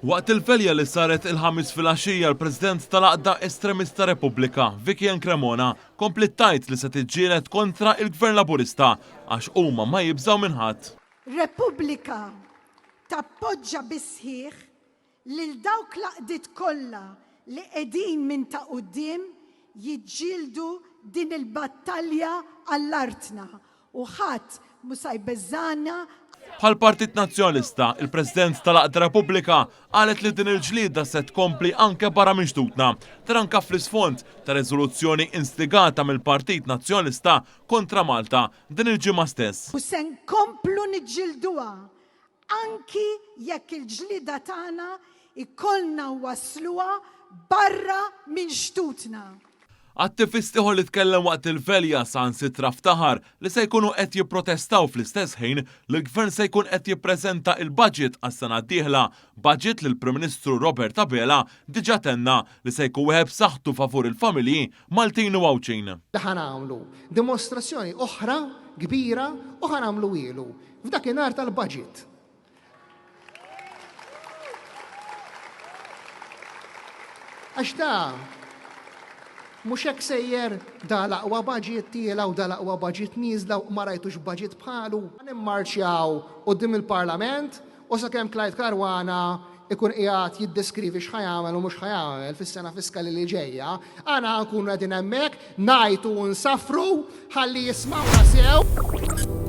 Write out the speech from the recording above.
Waqt il-velja li saret il-Ħamis filgħaxija l-President tal-għaqda estremista Repubblika, Vicky Ann Cremona, kompliet tgħid li se tiġġieled kontra il-Gvern Laburista għax huma ma jibżgħu minn ħadd. Repubblika tappoġġa bis-sħiħ lil dawk l-għaqdiet kollha li qegħdin minn ta' quddiem jiġġieldu din il-battalja għall-artna u ħadd mhu sa jbeżżagħna. Bħall-Partit Nazzjonalista, il-President tal-Għaqda Repubblika qalet li din il-ġlieda se tkompli anke barra minn xtutna, dan anke fl-isfond ta' riżoluzzjoni instigata mill-Partit Nazzjonalista kontra Malta din il-ġimgħa stess. U se nkomplu niġġielduha Anki jekk il-ġlieda tagħna jkollna nwassluha barra minn xtutna. Attivist ieħor li tkellem waqt il-velja saħansitra ftaħar li se jkunu qed jipprotestaw fl-istess ħin li l-Gvern se jkun qed jippreżenta il-budget għas-sena d-dieħla, budget li l-Prim Ministru Robert Abela diġà tenna li se jkun wieħed b'saħħtu favur il-familji Maltin u Għawdxin. Li ħa nagħmlu dimostrazzjoni oħra kbira u ħa nagħmluhielu F'dakinhar tal-budget. Għax da mhux hekk sejjer da l-aqwa budget tiela u da l-aqwa budget nieżla u ma rajtux budget bħalu. Nimmarċjaw quddiem il-Parlament u sakemm Clyde Caruana ikun qiegħed jiddeskrivi x'ħa jagħmel u mhux ħa jagħmel fis-sena fiskali li ġejja, aħna ħa nkunu qegħdin hemmhekk ngħajtu u nsaffru ħalli jismgħuna sew.